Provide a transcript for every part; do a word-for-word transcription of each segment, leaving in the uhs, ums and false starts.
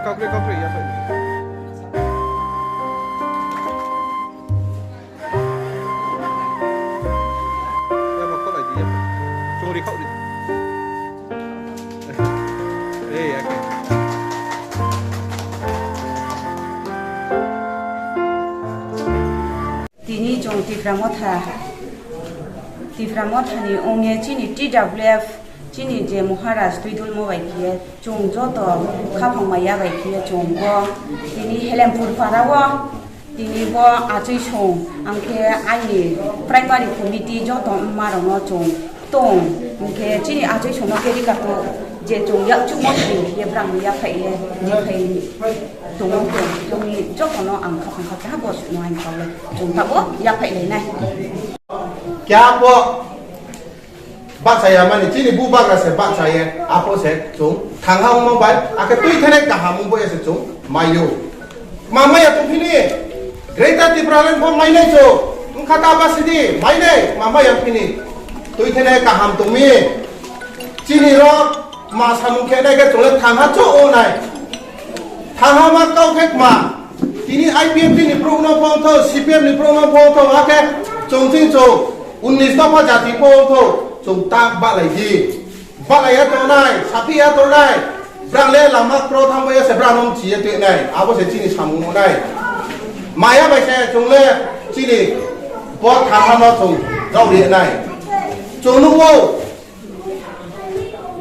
Kokre, kokre, ya, pai. Ya, ba, kolai di, ya, pai. Chungri kok di. Eh, ya, ke. Tini chwng Tipra Motha, Tipra Mothani wngya chini T W F, chini je Maharaj Twidulmo bai khiye chwng joto khaphang maya bai khiye chwng bo tini Helempur Parao tini bo achwi song, ang khe aini primary committee joto wngmarokno chwng tong, hwnkhe chini achai songno keri kato je chwng yak chukmo twi hiye brang yak phai ye, je phai tongo tong, tongni jotono ang khaphang kha keha bo sukno ang khaule chwng tabo yak phai lai nai. Kya bo baksa ya mani chini bu bagra se baksa ye apo se chwng thangha wngmo bai akhe twi thene kaham wngbo ya se chwng mayo. Mamaya tongphini, Greater Tipraland pho mainai cho, wngkha ta ba sidi, mainai, mamaya phini. Twi thene kaham tongmi, chini ro ma samung khe nai khe chole thangha cho o nai. Thangha ma kau khe ma, tini I P F T ni pro no phong tho, C P M ni pro no phong tho, ha khe chong ching cho, unnis dopha jati phong tho, chong tak ba lai di. Balaiya tongnai, sapiya tongnai, brang le lama kro thangbai se brang nong chiye tuinai, abo se chini samung nai. Maya bai se chwng le chini bo thangma no chwng rok ri nai. Chwng nukgo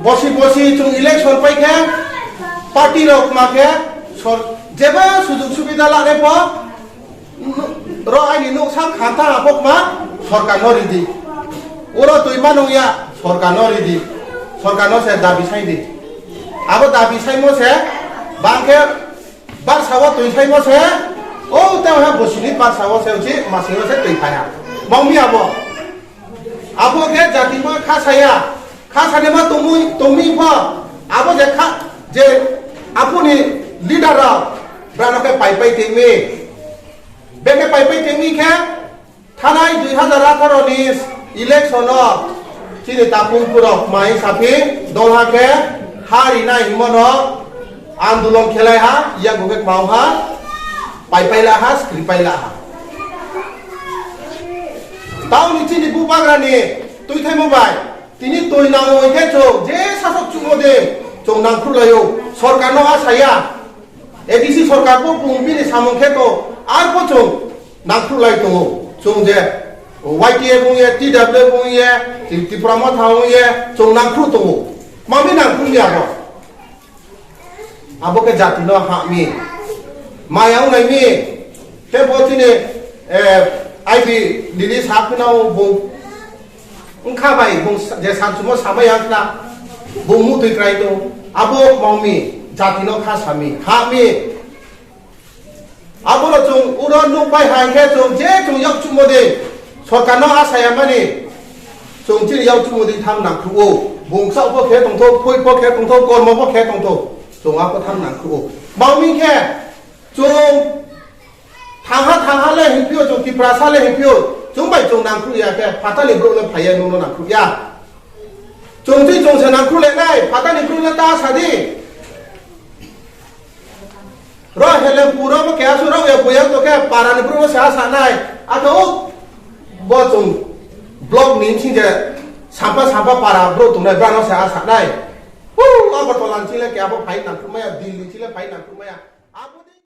bosi bosi chwng election pai khe party rok ma khe sor jeba sujug subida lare bo Ro aini nuk sak khanta apok ma sorkar no ridi. Oro twi ma nung ya sorkar no ridi. Sorkar no se dabi sai di. Abo dabi sai mo se bangke barsa o twi sai mo se o te ha bosini barsa o se uchi masing o se twi phai ha. Mong mi abo. Abo ke jati mo kha saya. Kha sani ma tongmui tongmi pho. Abo je kha je apuni leader rok brano ke pai pai tengmi. Beke pai pai tengwi khe thanai dui hazar atharo ni election o chini tapung purok mai sapi dolha khe ha rinai himo no andolon khelai ha yago khe mau ha pai pai la ha skri pai la ha. Tauni chini bubagra ni twi thaimo bai tini twi nang oi khe chwng je sasok chungo de chwng nang khurlaio sorkar no a saya. A D C sorkar bo bung bini samung khe to ar bo chwng nangkuk lai tongo. Chwng je Y T A bung ye, T W bung ye, Tri-, Tripura Motha bung ye, chwng nangkuk tongo. Mami nangkuk ni abo? Abo khe jati no ha mi. Maya wngnai mi. Khe bo chini, eh, I B Lily sa phino bung Wngkha bai, bung sa-, je sansumo samai ang khna, bung mutwi krai tong, abo mongmi, jati no kha sami, ha mi. Abono chwng uro nuk bai hai khe chwng je chwng yak chukmo de, sorkar no asaya mani, chwng chini yak chukmo de thang nang khu o, bung sa pho khe tong tho, phoi pho khe tong tho, kormo pho khe tong tho, chwng abo thang nang khu o. Mongmi khe chwng Thangha thangha le hinphio chwng Tiprasa le hinphio chwng bai chwng nangkuk ya khe phatani borok le phaiya nwng no nangkuk ya. Chwng twi chwng se nangkuk le nai phatani borok le ta sadi. Ro hele puro bo khe asu ro ya buya to khe parani borok se asa nai. Ato bo chwng block ni sing je sampa sampa para borok tongnai brano se asa nai. Hu Agartala ni chile khe abo phai nangkuk maya Delhi chile phai nangkuk maya.